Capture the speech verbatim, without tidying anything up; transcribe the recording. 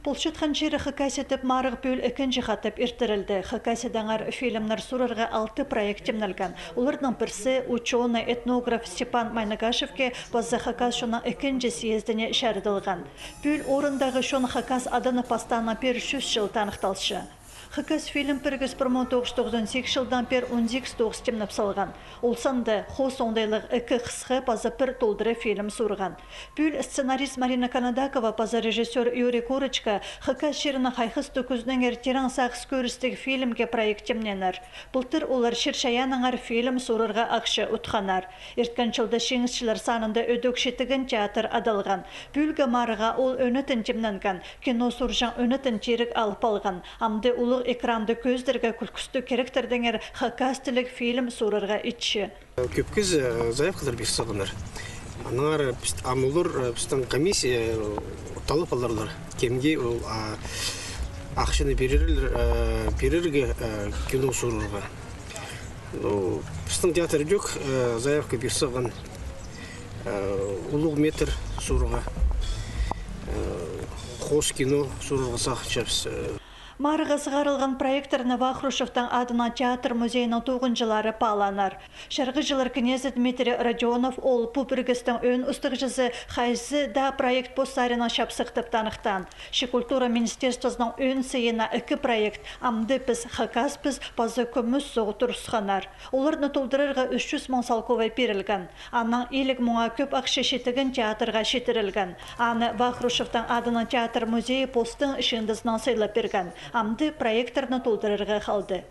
Ол чатхан чирі Хакасия тіп марығ пӱӱл ікінҷі хатап иртірілді. Хакасиядаңар фильмнер суурарға алты проект тимнелген. Оларның пірсі учёный, этнограф Степан Майнагашевке паза Хакас чонның ікінҷі съездіне чарыдылған. Пӱӱл орындағы чон хакас адынаң пастааннаң пеер чӱс чыл таныхталча. Хакас фильм пірігіс пір муң тоғыс чӱс тоғызон сигіс чылдаң пеер он сигіс тоғыс тимнеп салған. Ол санда хос оңдайлығ ікі хысха паза пір толдыра фильм суурған. Пӱӱл сценарист Марина Канадакова паза режиссёр Юрий Курочка Хакас чирінең хайхас тӱкӱзінеңер тирең сағыс кӧрістіг фильмге проект тимнееннер. Былтыр олар чир-чайааннаңар фильм суурарға ахча утханнар. Ирткен чылда чиңісчілер санында ӧдӧк читіген театр адалған. Пӱӱлгі марығға ол ӧнетін тимненген, кино суурҷаң ӧнетін тиріг алып алған. Амды улуғ экранда кӧзідерге кӱлкістіг киректердеңер хакас тіліг фильм суурарға итче. Кӧп кізі, э, заявкалар пир салғаннар. Аннаңар піс-, ам олар, э, пістің комиссия, э, таллап аларлар, кемге ол, а, ахчаны пирерлер, э, пирерге, э, кино суурарға. Ну, пістің театр ӧдӧк, э, заявка пир салған, э, улуғ метр суурарға, э, хос кино суурарға сағынчабыс, э. Марығға сығарылған проекттерні Вахрушевтің адынаң театр музейінің тоғынҷылары паалааннар. Чарғыҷылар кнезі Дмитрий Родионов, ол пу пірігістің ӧӧн устағҷызы, хайзы даа проект пос саринаң чапсых тіп таныхтаан. Че культура министерствозының ӧӧн сыйына ікі проект «Амды піс хакаспыс» паза «Кӱмӱс суғ» турысханнар. Оларны толдырарға ӱс чӱс муң салковай пирілген. Анаң илиг муңа кӧп ахча читіген театрға читірілген. Аны Вахрушевтің адынаң театр музейі постың чыындызынаң сыйлап пирген. Амды проекттерні толдырарға халды.